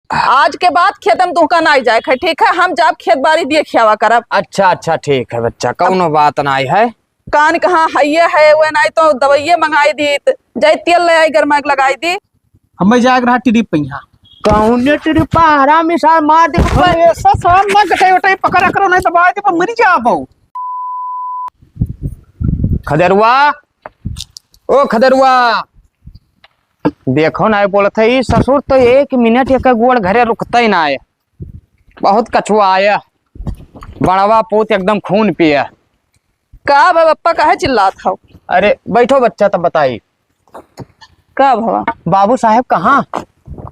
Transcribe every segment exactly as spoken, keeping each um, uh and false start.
आज के बाद खेते में तुहका नाई जाए के है, ठीक है? हम जाब खेत बारी देखियावा करब। अच्छा, अच्छा, ठीक है बच्चा, कउनो बात नाई है। कान कहाँ हइये है, वे नाई तो दवाइये मंगाई दीत। जाई तेल ले आई, गरमा के लगाई दी। हमें जाए के रहा टिरिप पहिया। कौने टिरिपा? हरामी सार मार दे। अरे, ऐसा सार ना गटाई वटाई पकड़ा करो, नहीं तो मार दे, पर मरी जाबो। खदेरुआ, ओ खदेरुआ, देखो ना, बोलत है, ई ससुर तो एक मिनट एक गोड़ घरे रुकता ही ना है, बहुत कछुआ आया, बड़वा पूत एकदम खून पिया। का बा बप्पा, काहे चिल्लात हौ? अरे बैठो बच्चा, तब बताई। का भवा? बाबू साहेब कहाँ?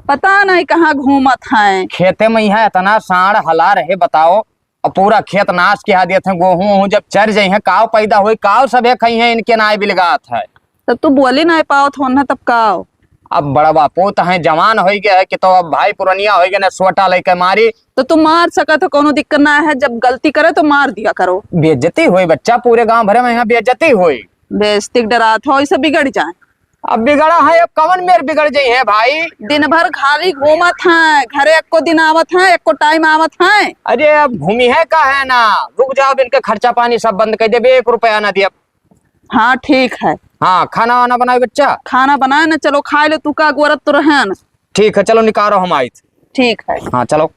पता नहीं कहाँ घूमत हैं। खेते में यहाँ इतना साँड़ हला रहे, बताओ, और पूरा खेत नाश किया देत हैं। गोहूँ वोहूँ जब चर जइहैं, काव पैदा होई, काव सभे खइहैं, इनके नाय बिलगात है। तब तू बोली नाय पावत हो ना, तब काव? अब बड़वा पूत हैं, जवान होइ गया है कि तो अब भाई पुरनिया होइ गया ना, सोटा लेके मारी। तो तू मार सकत हो, कौनो दिक्कत ना है, जब गलती करे तो मार दिया करो। बेइज्जती होई बच्चा, पूरे गाँव भरे में यहाँ बेइज्जती होई। बेइज्जती के डरात हो, इसे बिगड़ जाए। अब बिगड़ा है, अब कवन मेर बिगड़ जाई है भाई? दिन भर खाली घूमत हैं, घरे एको दिन आवत हैं, एको टाइम आवत हैं। अरे अब घूमी है का है ना, रुक जाओ, अब इनके खर्चा पानी सब बंद कर देबे, एक रुपया ना दियब। हाँ ठीक है। हाँ, खाना वाना बनाए बच्चा? खाना बनाए ना, चलो खाए ले, तू का गोरत तो रहे ना। ठीक है, चलो निकारो, हम आइत। ठीक है। हाँ, चलो।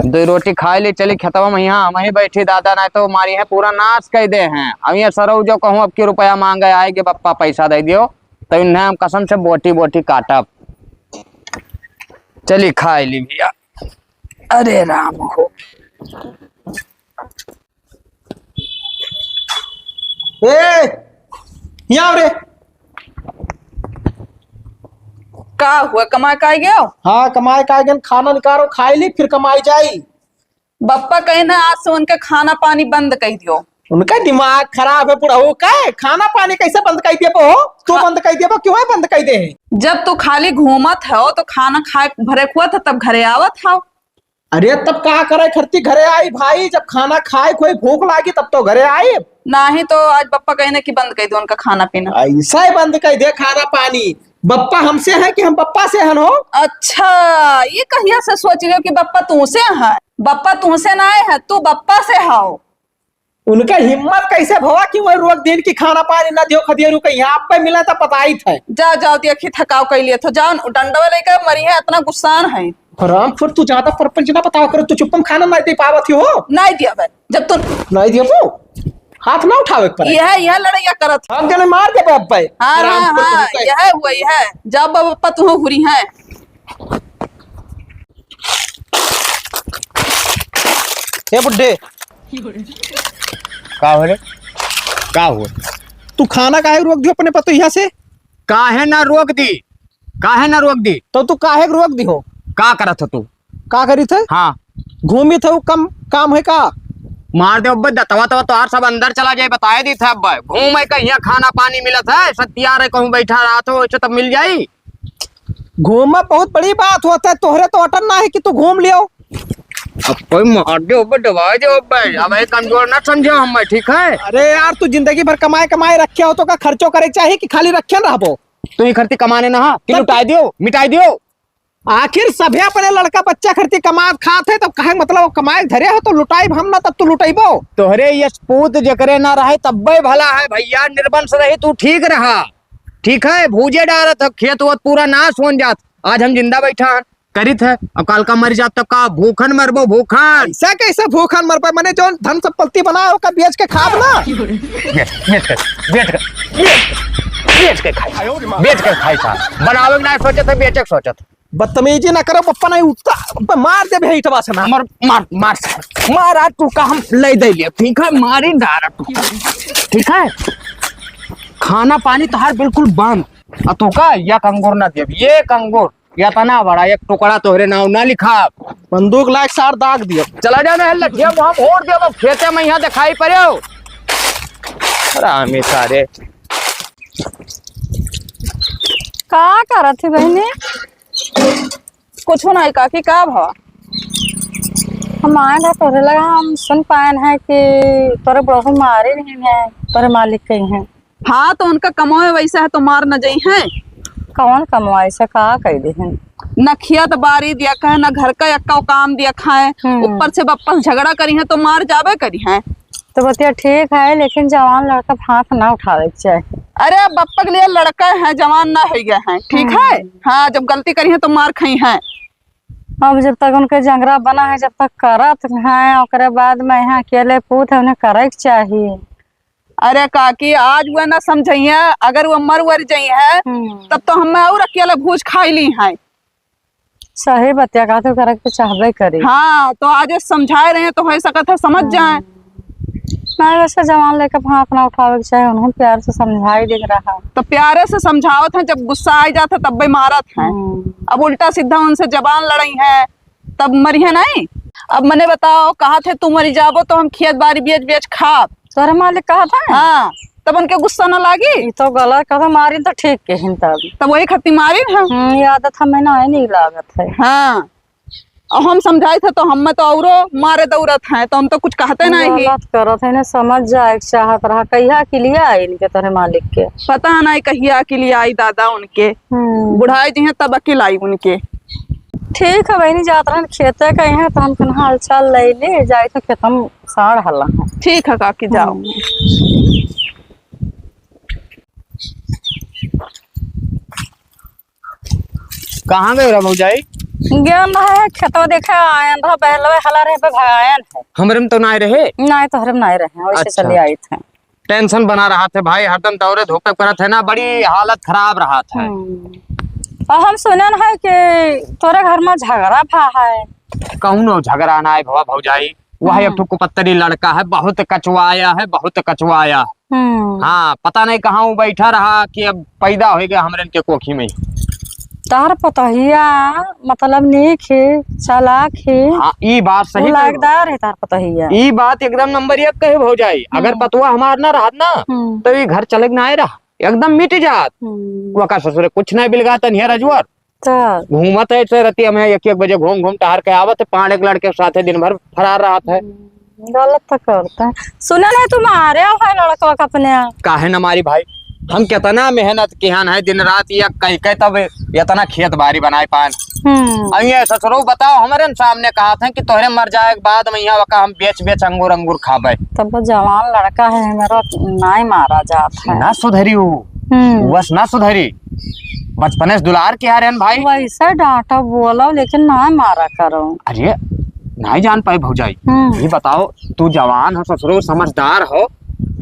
दुइ रोटी खाए ले, चली खेतवा में, यहाँ हम ही बैठी दादा, नाहीं तो मारी है पूरा नाश कर दे हैं। अब ये सरऊ जो कहूँ अब की रुपया मांगे आए कि बप्पा पैसा दे दियो, तो इन्हें हम कसम से बोटी बोटी काटब। चली खाए ली भैया। अरे राम हो। ए, यहाँ आओ रे। का हुआ, कमाए का आई गयो? हाँ, कमाए का आई गयो, खाना निकालो, खाई ली, फिर कमाई जाई। बप्पा कहे ना, आज से उनके खाना पानी बंद कर दियो। उनका दिमाग खराब है बुढ़ऊ का, खाना पानी कैसे बंद कर दिए हो? तू खा- बंद कर दिए, क्यों है बंद कर दे? जब तू खाली घूमत हो तो खाना खाए भरे हुआ था, तब घरे आवत हो। अरे तब का करे खरती घरे आई भाई, जब खाना खाए कोई भूख लागी तब तो घरे आई। नाही तो आज बप्पा कहे ना कि बंद कर दो उनका खाना पीना। ऐसा ही बंद कर दे खाना पानी। बप्पा हमसे है कि हम बप्पा से हन हो? अच्छा, ये कहिया से सोच रहे हो कि बप्पा तुमसे है? बप्पा तुमसे ना है, तू बप्पा से हो। उनका हिम्मत कैसे भवा कि वही रोक दिन की खाना पानी ना दियो खदियरू कहीं आप पे मिला तो पताई थे। जाओ, जाओ, देखी थकाव कर लिए तो जाओ, डंडवा लेकर मरी है, इतना गुस्सान है। रामपुर तू ज्यादा परपंच ना बताओ करो, तू चुप्पम खाना ना दे पावत ही हो। नहीं दिया बे, जब तू नहीं दिया वो हाथ ना उठावे पर। यह, यह लड़ाइया करत। हम जने मार दे बाप भाई। हाँ, हाँ, रामपुर हाँ, तुमको। यह हुआ, यह। जाओ बाबा, पप्पा तुम हुरी हैं। ए बुड्ढे। का हो रे? का हो? तू खाना काहे रोक दियो अपने पतोहिया से? काहे ना रोक दी? काहे ना रोक दी? तो तू काहे के रोक दी हो? का करत हो तू? का करी थे? हाँ। घूमी थे, कम काम है का? मार दे अब्बे, दतवा तवा तोहार सब अंदर चला जाए, बताए दी थे अब्बे। घूमे कहिया खाना पानी मिलत है, सत्या रे कहूँ बैठा रहा तो वैसे तब मिल जाई। घूमब बहुत बड़ी बात होत है, तोहरे तो अटन ना है कि तू घूम लियो। अब कोई मार दे, ऊपर दबाए दे, ऊपर। अब ये कमजोर ना समझो हमें, ठीक है? अरे यार, तू जिंदगी भर कमाए, कमाए रखे हो, तो का खर्चो करे चाहिए कि खाली रखे रहबो? तू ही खर्ची कमाने ना, हा, कि तब लुटाए दियो, मिटाए दियो। आखिर सभे अपने लड़का बच्चा खर्ची कमात खात है, तब कहे मतलब कमाए धरे हो तो लुटाइब हम ना, तब तू लुटाइबो। तोहरे यश पूत जेकरे ना रहे, तब्बे भला है भैया, निर्वंश रही, तू ठीक रहा। ठीक है, भूजे डारत ह, खेत वोत पूरा नाश होन जात, आज हम जिंदा बैठा हन, करित है, अब काल का मर जात तब का भूखन मरबो, भूखन। ऐसा कैसे भूखन मरबे? मने जौन धन संपत्ति बनाए ओका बेच के खाब ना। बेच, बेच कर, बेच कर, बेच, बेच के खाई, बेच के खाई साहब। बनावे के ना सोचत है, बेचे के सोचत। बदतमीजी ना करो पप्पा, नहीं उठता, अबे मार देबे ईंटवा से ना। मार, मार, मार साहब, मार, आज तू का हम ले दे लिया, ठीक है, मारी डारा तू, ठीक है। खाना पानी तोहार बिल्कुल बंद। आ तू का एक अंगूर ना देब, एक अंगूर, इतना बड़ा एक टुकड़ा तोहरे नाव ना लिखा। बंदूक लायक सार दाग दियो। चला जा ना, लठिया मुँह फोड़ दियो, अब खेते में यहाँ दिखाई पड़े हो। हरामी सारे। का करत है बहनी? कुछ नहीं काकी, का भवा? हम आए ना तोहरे लगा, हम सुन पाए हैं कि तोरे बहू मारे नहीं है, तोरे मालिक कहीं हैं। हाँ, तो उनका कमाए वैसा है तो मार न जाई हैं। कौन कमवाई से का कह देहन? न खेत बारी दिया है, न घर का एक्का काम दिया है। हम्म। ऊपर से बप्पा से झगड़ा करी है तो मार जाबे करी है। तो बतिया ठीक है, लेकिन जवान लड़का पे हाथ ना उठावे के चाही। अरे, अब बप्पा के लिए लड़का है, जवान ना हो गया है, ठीक है? हम्म। हाँ, जब गलती करी है तो मार खाई है। अब जब तक उनके जंगरा बना है, जब तक करत हैं, ओकरे बाद में यहाँ अकेले पूत है, उन्हें करे के चाही। अरे काकी, आज वह ना समझइया, अगर वह मर वर जइहैं, हम्म। तब तो हम और अकेले भूज खाई ली हैं। सही बतिया कहा, तो करे के चाहबे करी। हाँ, तो आज ये समझाए रहे हैं, तो हो सकत है समझ जाए। नहीं, वैसे जवान लड़का पे हाथ ना उठावे के चाही, उन्हें प्यार से समझाई दे रहा। तो प्यारे से समझावत हैं, जब गुस्सा आ जात है, तब भी मारत हैं। हम्म। अब उल्टा सीधा उनसे जबान लड़ई है, तब मरिहे नहीं। अब मने बताओ, कहत है तू मरी जाबो तो हम खेत बारी बेच बेच खाब। तोहरे मालिक कहत है? हाँ, तब उनके गुस्सा न लागी? ई तो गलत कहत है, मारिन तो ठीक कहिन तब। तब वही खत्ती मारिन हम। हम्म, ये आदत हमें ना नहीं लागत है। हाँ, और हम समझाइत है तो हम तो औरो मारे दौड़त हैं, तो हम तो कुछ कहते नहीं ही। गलत करत है ना, समझ जाए के चाहत रहा। कहिया के लिए आई इनके तोहरे मालिक के? पता नहीं कहिया के लिए आई दादा उनके। हम्म। बुढ़ाई जी हैं तब अकिल आई उनके। ठीक है बहिनी, जात रहन खेते कहीं है, तो हम कन हाल चाल ले ले, जाए तो खेतम साड़ हला है। ठीक है काकी, जाओ। हम्म। कहाँ गए रहा भौजाई? गेल रहे खेतवा देखे, आयन रहा, बहलवे हला रहे पे भगायन है। हमरे में तो नाय रहे? नाय, तोहरे में नाय रहे, वैसे अच्छा। चले आइत है। Tension बना रहत है भाई, हरदम दौरे धूपे पड़त है ना, बड़ी हालत खराब रहत है। हम्म। और हम सुनन है कि तोरे घर में झगड़ा भा है। कौनो झगड़ा ना है भवा भौजाई, वह एक हम्म। ठो कुपत्तरी लड़का है, बहुत कचवाया है, बहुत कचवाया। हम्म। हाँ, पता नहीं कहाँ वो बैठा रहा कि अब पैदा हो गया हमरे इनके कोखी में। तार पतहिया मतलब नीक है, चालाक है। हाँ, ई बात सही वो कहे लायकदार है तार पतहिया। ई बात एकदम नंबर एक कहे भौजाई। अगर हम्म। पतुआ हमार ना रहत ना, हम्म। तो ई घर चले के ना आए रहा, एकदम मिट जात। हम्म। वका ससुरे कुछ नहीं बिलगा तनिया रजुआर। तो घूमत है ऐसे रतिया में, एक एक बजे घूम घूम टहर के आवत है, पाड़े के लड़के के साथे दिन भर फरार रहत है। हम्म। गलत तो करता है। सुना नहीं, तू मारे हो है लड़कवा का अपने? काहे न मारी भाई, हम कितना मेहनत किहन है, दिन रात या कह के तब इतना खेत बारी बनाए पान। हम्म। अब ये ससुरो बताओ, हमरे न सामने कहत हैं कि तोहरे मर जाए के बाद में यहाँ वका हम बेच बेच अंगूर अंगूर खाबे। तब वो जवान लड़का है, मेरा नाई मारा जात है। ना सुधरी वो, हम्म। बस ना सुधरी, बचपने से दुलार किहा रहन भाई। वैसे डांटो बोलो, लेकिन ना मारा करो। अरे, नहीं जान पाई भौजाई। हम्म। ये बताओ, तू जवान हो, ससुरो समझदार हो,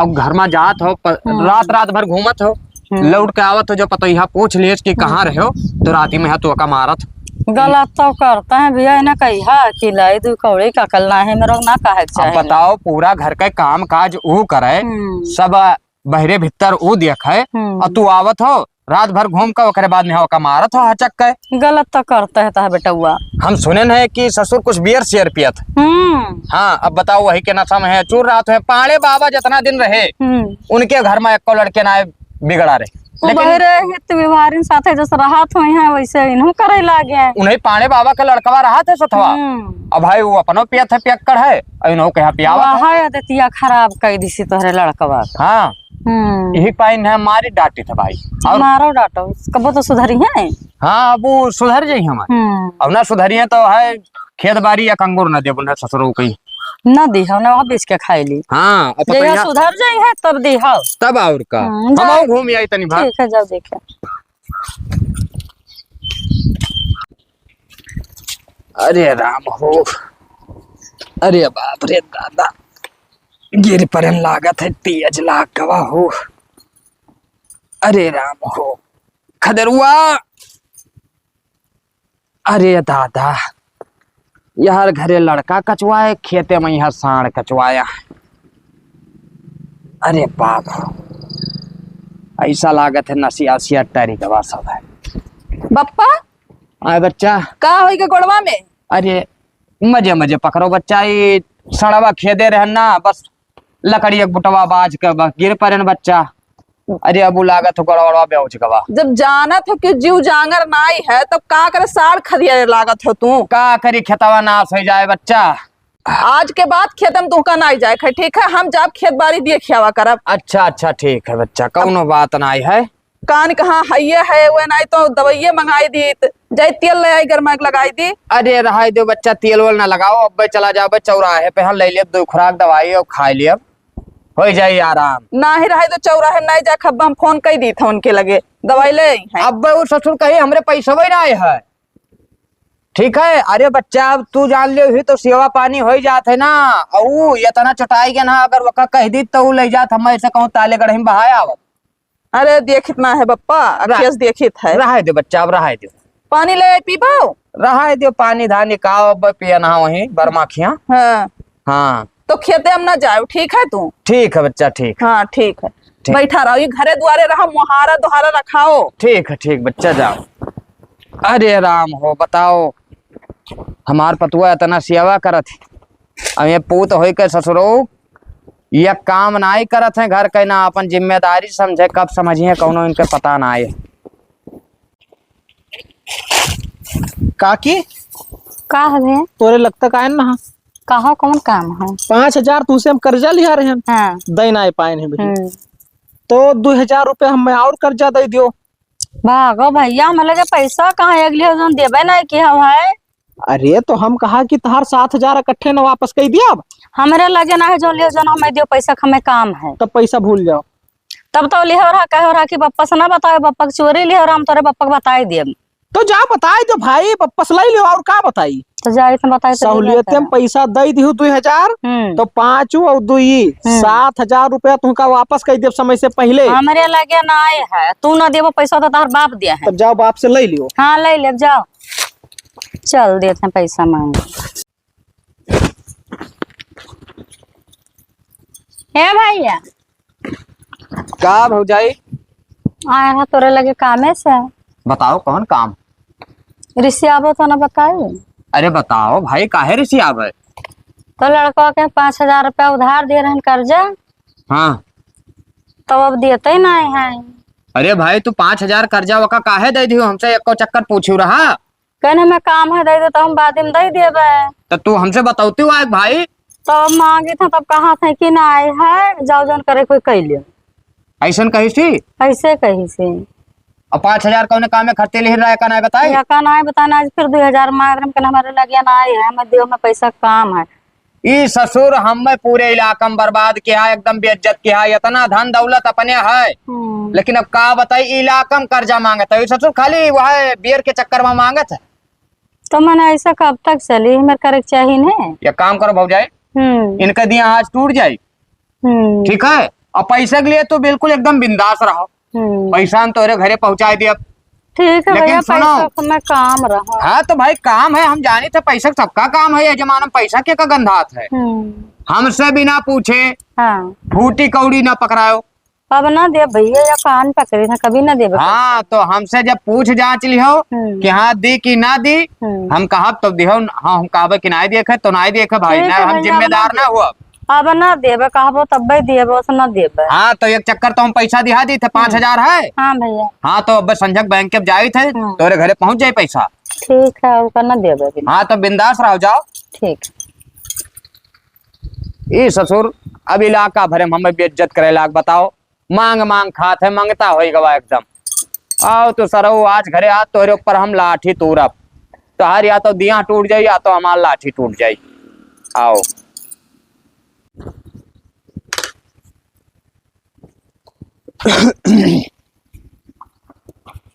और घर में जात हो, प-, हम्म। रात रात भर घूमत हो, हम्म। लौट के आवत हो, जो पतोहिया पूछ लेस कि कहाँ हम्म। रहे हो, तो राती में है तो का मारत। गलत तो करता है भैया, इन्हें कहिया कि लाई दू कौड़ी का कल ना है, मेरे को ना कहे के अब चाहे। बताओ, पूरा घर का काम काज ऊ करे, हम्म। सब बहरे भीतर ऊ देखे, हम्म। और तू आवत हो, रात भर घूम के ओकरे बाद में ओका मारत हो हचक के। गलत तो करते है तह बेटउआ। हम सुने हैं कि ससुर कुछ बियर सियर पियत। हम्म। हाँ, अब बताओ, वही के नशा में है, चूर रहत है। पाड़े बाबा जितना दिन रहे, हम्म। उनके घर में एको लड़के ना बिगड़ा रहे। वो लेकिन बहरे हित व्यवहारिन साथे जस रहत होई हैं, वैसे इन्हों करे लागे। उन्हें पाड़े बाबा के लड़कवा रहत है सथवा। हम्म। अब भाई, वो अपनो पियत है, पियक्कड़ है, और इन्हों के यहाँ पियावत है। वह आदतिया खराब कई दिसी तोहरे लड़कवा। हाँ। हम्म। यही पाइन है, मारी डांटी था भाई। और मारो डांटो, कबो तो सुधरी है। हाँ, अब वो सुधर जाई हमारे। हम्म। अब ना सुधरी है तो है, खेत बारी या कंगोर ना देबो ना ससुरो कहीं। ना दी हो ना, वहाँ बेच के खाई ली। हाँ, अब पता जहिया है। सुधर जाई है तब दी हो। तब और का। हम्म, हम जाओ। आओ घूम आई तनी भर। ठीक है, जाओ देखे। अरे राम हो, अरे बाप रे दादा, गिर परन लागत है, तेज लाग गवा हो। अरे राम हो, खदेरुआ, अरे दादा, यार घरे लड़का कचवाए, खेते में यहाँ साँड़ कचवाया। अरे बाप, ऐसा लागत है नसिया सिया टरी गवा सब है। बप्पा, आए बच्चा। का होई के गोड़वा में? अरे मजे मजे पकड़ो बच्चा, ई सड़वा खेदे रहन ना, बस लकड़ी एक बुटवा बाज के बस गिर पड़े न बच्चा। अरे अब उ लागत हो गोड़वा बेउच गवा। जब जानत हो कि जीव जांगर नाई है, तब का करे साँड़ खदिया लागत हो तू? का करी, खेतवा नाश हो जाए बच्चा। आज के बाद खेत में तुहका नाई जाए है, ठीक है? हम जाब खेत बारी देखियावा करब। अच्छा अच्छा ठीक है बच्चा, कौनो बात नाई है। कान कहाँ हइये है, वे नाहीं तो दवाइये मंगाई दीत। जाई तेल ले आई, गरमा के लगाई दी। अरे रहाई देउ बच्चा, तेल वेल ना लगाओ, अब्बे चला जाओ बे चौराहे पे, हम ले लेब दो खुराक दवाई और खाई लेब, हो जाई आराम। नाहीं रहाई देउ, चौराहे नाहीं जा खब्बा, हम फोन कई दीत है उनके लगे, दवाई ले आई है। अब्बे उ ससुर कही हमरे पैसवे नाहीं है। ठीक है, अरे बच्चा, अब तू जान ले ही तो सेवा पानी होइ जात है ना। अउ एतना चटाई के ना, अगर वका कह दी तो उ ले जात, हम ऐसे कहूँ ताले गढ़ में बहाय आवत। अरे देखित ना है बप्पा, रह-, अखियस देखित है। रहाय दे बच्चा, अब रहाय दे। पानी ले आई पीबो? रहाय दे, पानी धानी का अब पिया ना वहीं बरमा खिया। हाँ। हाँ। तो खेते हम ना जाओ, ठीक है तू? ठीक है बच्चा, ठीक। हाँ, ठीक है। ठीक। बैठा रहो, ये घरे दुआरे रहा, मुहारा दोहारा रखाओ। ठीक है, ठीक बच्चा, जाओ। अरे राम हो, बताओ, हमार पतुआ इतना सेवा करत है, अब ये पूत होई के ससुरो, ये काम नाई करत है घर के, ना अपन जिम्मेदारी समझे, कब समझिए कौनो इनके पता नाई है। काकी, का हवे? तोरे लगता का है ना? कहा कौन काम है? पाँच हजार तुमसे हम कर्जा लिहा रहे हैं, हाँ। दे नाई पाए हैं भैया। हम्म। तो दो हजार रुपया हमें और कर्जा दे दियो। भागो भैया, हम लगे पैसा कहाँ, अगले जौन देबे नहीं कि हम है। अरे तो हम कहा कि तहार सात हजार इकट्ठे न वापस कई दिया। अब हमरे लगे ना है, जौन लियो जौन हमें दियो पैसा, हमें काम है। तब पैसा भूल जाओ। तब तो लिहो रहा, कहो रहा कि बप्पा से ना बताओ, बप्पा के चोरी लिहो रहा, हम तोरे बप्पा के बताई दियब। तो जा बताई दो भाई, बप्पा से लई लियो, और का बताई? तो जा इतना बताई तो सहूलियत में पैसा दई दिहु दुई हजार, हम्म। तो पाँच और दुई, हम्म। सात हजार रुपया तुमका वापस कई देब समय से पहिले। हमरे लगे ना आए है, तू ना देबो पैसा तो तोहर बाप दिया है। तब जाओ बाप से लई लियो। हाँ, लई लेब, जाओ। चल देत हैं पैसा मांगे। हे भैया। का भौजाई? आए हैं तोरे लगे कामे से। बताओ कौन काम? रिसियाबो तो ना बताई। अरे बताओ भाई, काहे रिसियाबे? तो लड़का के पाँच हजार रुपया उधार दे रहन कर्जा। हाँ। तो अब देते ही नाहीं है। अरे भाई, तू पाँच हजार कर्जा वका काहे दे दियो हमसे? एको चक्कर पूछू रहा। कहने में काम है, दे दे, तो हम बाद में दे देबे। तो तू हमसे बतौती हुआ एक भाई। तो अब मांगी था, तब कहा था कि ना आए है, जाओ जौन करे कोई कह लियो। ऐसन कही सी? ऐसे कही सी। अब पाँच हजार कौने काम में खर्चे लिहिन रहा, का नाई बताई? या का नाई बताना, आज फिर दो हजार मांग रहे, कहने हमारे लगे ना आए है, हमें दियो में पैसा काम है। ई ससुर हमें पूरे इलाका में बर्बाद किया है, एकदम बेइज्जत किया है। इतना धन दौलत अपने है, हम्म। लेकिन अब का बताई, इलाका में कर्जा मांगत है। ई ससुर खाली वह बियर के चक्कर में मांगत है। तो मने ऐसा कब तक चली? हमें करे के चाही ने। एक काम करो भौजाई, हम्म। इनका दिया आज टूट जाई, हम्म। ठीक है? और पैसा के लिए तू बिल्कुल एकदम बिंदास रहो। हम्म। पैसा हम तोरे घरे पहुंचाई दियब। ठीक है लेकिन भैया, सुनो। पैसा के में काम रहा। हाँ तो भाई काम है, हम जानी थे पैसा सबका काम है, ये जमाना में पैसा के का गंधात है। हम्म। हमसे बिना पूछे हाँ। फूटी कौड़ी ना पकड़ायो। अब ना देब भैया, या कान पकड़े ना, कभी ना देबे। हाँ तो हमसे जब पूछ जांच लिहो हम्म। कि हाँ दी कि ना दी, हम्म। हम कहब तो दिहो, हाँ हम कहबे कि नाई देखे तो नाई देखे भाई, ठीक ना है हम भैया, अब ना जिम्मेदार ना देब। हुआ। अब ना देबे, कहबो तब्बे देबे, ओसे ना देबे। हाँ, तो एक चक्कर तो हम पैसा दिहा दी थे, हम्म। पाँच हजार है। हाँ भैया। हाँ, तो अब संझक बैंक के जाई थे, हम्म। तोरे घरे पहुँच जाई पैसा। ठीक है, ओकर ना देबे बिना। हाँ, तो बिंदास रहो, जाओ। ठीक। ई ससुर, अब इलाका भरे में हमें बेइज्जत करे लाग, बताओ। मांग मांग खात है, मंगता होई गवा एकदम। आओ तो सरऊ, आज घरे आ, तोरे ऊपर हम लाठी तूरब। तोहार या तो दिया टूट जाई, या तो हमार लाठी टूट जाई। आओ।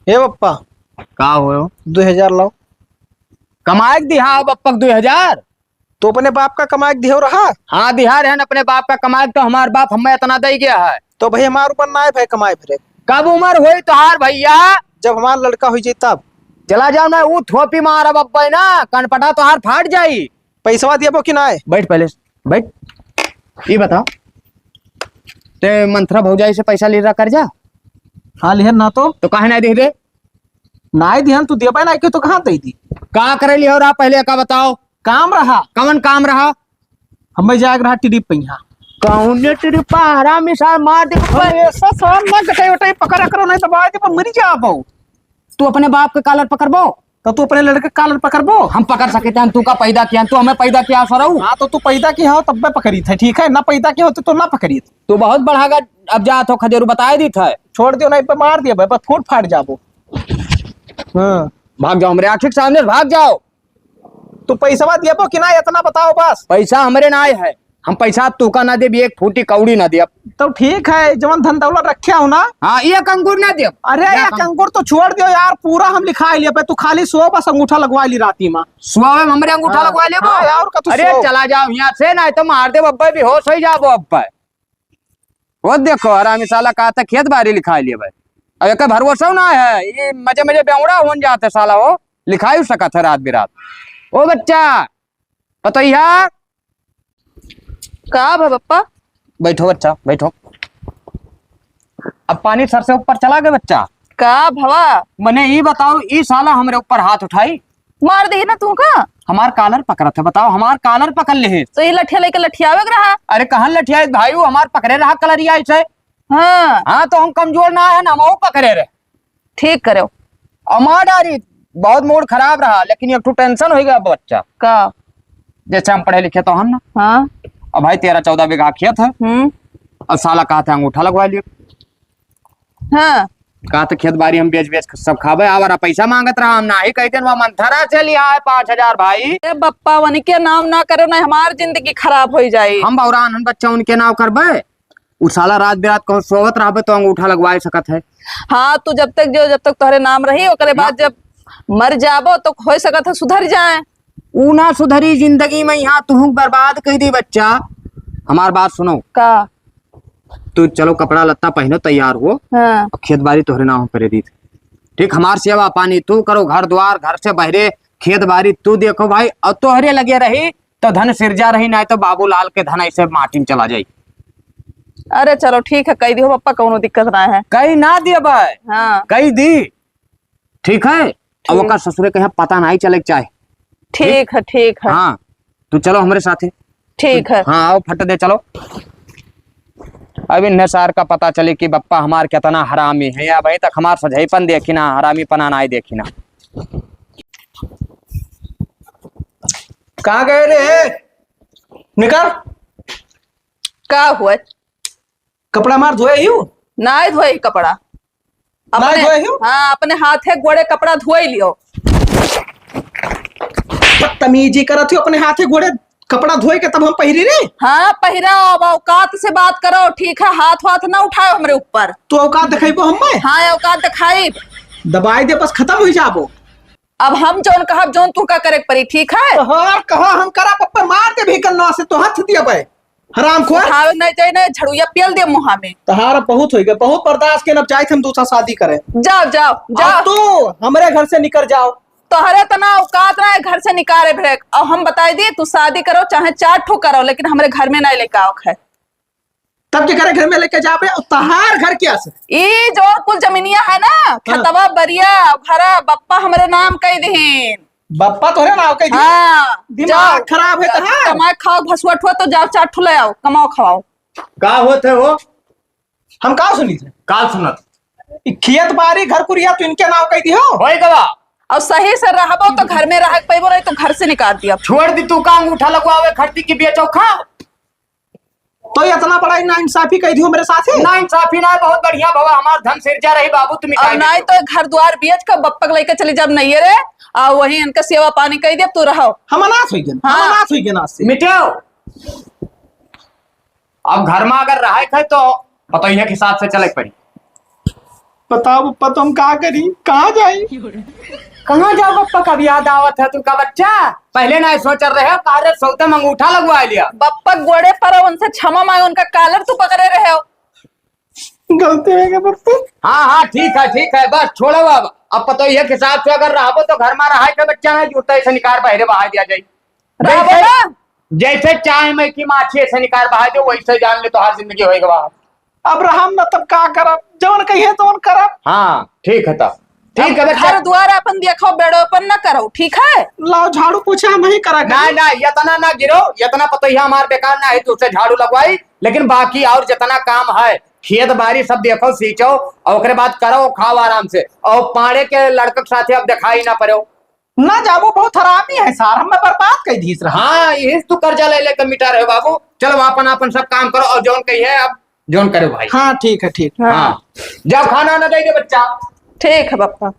हे बप्पा। का होयो? दो हजार लाओ। कमाए के दिहा बप्पा के दो हजार? तो अपने बाप का कमाए के दिहो रहा? हाँ, दिहा रहन अपने बाप का कमाए के, तो हमार बाप हमें इतना दे गया है। तो भाई हमार ऊपर ना आए भाई कमाए फिरे। कब उम्र होई तोहार भैया? जब हमार लड़का होई जाई तब। चला जाओ ना, ऊ थोपी मारब अब्बे ना, कनपटा तोहार फाट जाई। पैसवा दियबो कि नाय? बैठ पहले, बैठ। ई बता, ते मंथरा भौजाई से पैसा ले रहा कर्जा? हाँ, लिहन ना तो। तो काहे नाय दे रे? नाय दिहन, तू देबे नाय के तो कहाँ दे दी? का करे लिहो रहा पहले का बताओ? काम रहा। कवन काम रहा? हमें जाए के रहा ट्रिप पे यहाँ। कौन ट्रिप? हरामी सार मार दे। अरे ऐसा सार ना गटाई वटाई पकड़ा करो, नहीं तो बाद में मरी जाबो। तू अपने बाप के कालर पकड़बो? तो तू अपने लड़के कालर पकड़बो? हम पकड़ सके थे, तू का पैदा किया, तू हमें पैदा किया सरऊ। हाँ, तो तू पैदा किया हो तब मैं पकड़ी थे, ठीक है? ना पैदा किया होते तो ना पकड़ी थे। तू बहुत बढ़ागा अब जात हो खदेरू, बताए दीत है। छोड़ दियो, नहीं पे मार दिया भाई, बस फूट फाट जाबो। हाँ। भाग जाओ, हमरे आँखी के सामने से भाग जाओ। तू पैसवा दियबो कि ना, इतना बताओ बस। पैसा हमरे ना है, हम पैसा तुका ना देब, एक फूटी कौड़ी ना देब। तो ठीक है, जवन धन दौलत रखे हो ना। हाँ, एक अंगूर ना देब। अरे, एक एक अंगूर तो छोड़ दियो यार, पूरा हम लिखा लिया पे, तू खाली सो बस अंगूठा लगवा ली राती में। सोवे में हमरे अंगूठा हाँ, लगवा लेबो? हाँ यार, का तू अरे सो। चला जाओ यहाँ से, ना तो मार देब, अब्बे बेहोश हो जाबो अब्बे। वो देखो, हरामी साला कहा था खेत बारी लिखाई लिए भाई। अब एक भरोसा ना है, ये मजे मजे बेवड़ा होन जाते साला हो, लिखाई सकत है रात बिरात। ओ बच्चा, पतोहिया। का भा पप्पा? बैठो बच्चा, बैठो। अब पानी सर से ऊपर चला गए बच्चा। का भवा? मने ई बताओ, ई साला हमरे ऊपर हाथ उठाई? मार देही ना तू का? हमार कालर पकड़त है, बताओ, हमार कालर पकड़ ले है। तो ये लठिया लेके लठियावे के रहा। अरे कहन लठिया भाई, वो हमार पकड़े रहा कलरिया ऐसे। हाँ। हाँ, तो हम कमजोर ना है ना, हम वो पकड़े रहे। ठीक करो। अमार डारी बहुत मूड खराब रहा, लेकिन एक ठो टेंशन हो गया बच्चा। का? जैसे हम पढ़े लिखे तो हम ना। हाँ। अब भाई तेरह चौदह बीघा खेत है। हम्म। अब साला कहा था अंगूठा लगवा लियो। हाँ। कहा तो खेत बारी हम बेच बेच के सब खाबे, आवारा पैसा मांगत रहा, हम नाही कहते, वहाँ मंथरा से लिया है पाँच हजार भाई। ए बप्पा, उनके नाम ना करो, ना हमार जिंदगी खराब हो जाई। हम बौरान हन बच्चा, उनके नाम करबे। उ साला रात बिरात कहूँ सोवत रहबे तो अंगूठा लगवाए सकत है। हाँ, तू जब तक जो, जब तक तोहरे नाम रही, ओकरे बाद ना। जब मर जाबो तो हो सकत है सुधर जाए। ऊ ना सुधरी जिंदगी में, यहाँ तुहूँ बर्बाद कर दी बच्चा। हमार बात सुनो। का? तू चलो कपड़ा लत्ता पहनो, तैयार हो। हाँ। अब खेत बारी तोहरे नाम करे दी। ठीक, हमार सेवा पानी तू करो, घर द्वार, घर से बहरे, खेत बारी तू देखो भाई, और तोहरे लगे रही तो धन सिरजा रही, नहीं तो बाबूलाल के धन ऐसे माटी में चला जाई। अरे चलो ठीक है, कह दी हो पप्पा, कौनो दिक्कत ना है। कही ना दिए भाई। हाँ। कही दी। ठीक है? अब ठीक। ओकर ससुरे के यहाँ पता नहीं चले के चाहे। ठीक है, ठीक है। हाँ, तू चलो हमरे साथे। ठीक है। हाँ, आओ फट दे, चलो। अब इन्हें सार का पता चले कि बप्पा हमार कितना हरामी है। या अभी तक हमार सजैपन देखी ना, हरामीपना नहीं देखी ना। कहाँ गए रे? निकल। का हुआ? कपड़ा मार धोए ही हूँ? नाय धोए ही कपड़ा। नाय अपने, धोए ही हूँ? हाँ, अपने हाथे गोड़े कपड़ा धोए लियो। बदतमीजी करत हो, अपने हाथे गोड़े कपड़ा धोए के तब हम पहिरी रे। हाँ, पहिरा, अब औकात से बात करो, ठीक है? हाथ वाथ ना उठाओ हमरे ऊपर। तू औकात दिखाइबो हम्मे? हाँ, औकात दिखाई। दबाई दे, बस खत्म हो जाबो। अब हम जौन कहब, जौन तू का करे के पड़ी, ठीक है? तोहार कहा हम करब, पप्पा मार दे भी कन्ना से तो हाथ दिया बे। हरामखोर। उठावे नहीं जाए ना, झड़ुया पेल दे मुँहा में। तोहार अब बहुत होइगा, बहुत बर्दाश्त के, अब जाइत हम दूसरा शादी करे। जाओ, जाओ, जाओ। अब तू हमरे घर से निकर जाओ। तोहरे तना औकात ना है घर से निकाले भेक। अब हम बताई दी, तू शादी करो चाहे चार ठो करो, लेकिन हमरे घर में नहीं लेके आओ है। तब के करे घर में लेके जाबे, और तहार घर क्या से? ई जो कुल जमीनिया है ना, हाँ। खेतवा, बरिया, घरा, बप्पा हमरे नाम कई दिहीन। बप्पा तोहरे नाम कई दिहीन? हाँ, दिमाग जाओ। खराब है तहार। कमाए खाओ, भसुआ ठुआ, तो जाओ, चार ठो ले आओ, कमाओ, खवाओ। का होत है हो? हम का सुनी थे? का सुनत? ई खेत बारी, घर कुरिया, तू इनके नाम कई दिहो? होई गवा। और सही से रहबो तो घर में रह के पैबो, नहीं तो घर से निकाल दिया। छोड़ दी, तू का अंगूठा लगवावे, खरती की बेचो, खाओ। तो इतना बड़ा नाइंसाफी कह दियो मेरे साथ ही? नाइंसाफी ना, बहुत बढ़िया भवा, हमार धन सिरजा रही बाबू, तुम और नहीं तो घर द्वार बेच के बप्पक लेके चली जब नहीं रे, और वही इनका सेवा पानी कह दिया, तू रहो। हम अनाथ हो गए, हम हाँ। अनाथ हो गए ना से। मिटाओ। अब घर में अगर रहे के है तो पतोहिया के हिसाब से चले के पड़ी। बताओ पप्पा, तो हम का करी, कहाँ जाई? कहाँ जाओ पप्पा, कब याद आवत है तुमका बच्चा? पहले ना सोच रहे हो, कारे सौदा में अंगूठा लगवा लिया। बप्पा गोड़े पर उनसे क्षमा मांगे, उनका कालर तू पकड़े रहे हो। गलती हो गई पप्पा। हाँ, हाँ, ठीक है, ठीक है, बस छोड़ो अब। अब पतोहिया के हिसाब से अगर रहबो तो घर में रहा के बच्चा नहीं जुड़ता, ऐसे निकार बहरे बहा दिया जाए। रहबो जैसे, ना? जैसे चाय में की माछी ऐसे निकार बहा दो, वैसे जान ले तो हर जिंदगी होएगा बाहर। अब रहम ना तब का करब, जवन कहिए तवन करब। हाँ, ठीक है तब। ठीक है अब बेटा। घर द्वार अपन देखो, बेड़ोपन न करो, ठीक है? लाओ झाड़ू पोछा हम ही करा करी। ना, ना, इतना ना गिरो, इतना पतोहिया हमार बेकार ना है, तुझसे झाड़ू लगवाई, लेकिन बाकी और जितना काम है, खेत बारी सब देखो, सींचो, और ओकरे बाद करो, खाओ आराम से। और पाड़े के लड़के के साथे अब दिखाई ना पड़ो। ना जाबो, बहुत हरामी है सार, हमें बर्बाद कर दीस रहा। हाँ, यही से तू कर्जा ले लेके मिटा रहे हो बाबू। चलो अपन, अपन सब काम करो और जौन कही है अब जौन करे भाई। हाँ, ठीक है, ठीक। हाँ। हाँ। जाओ, खाना ना दे दे बच्चा। ठीक है पप्पा।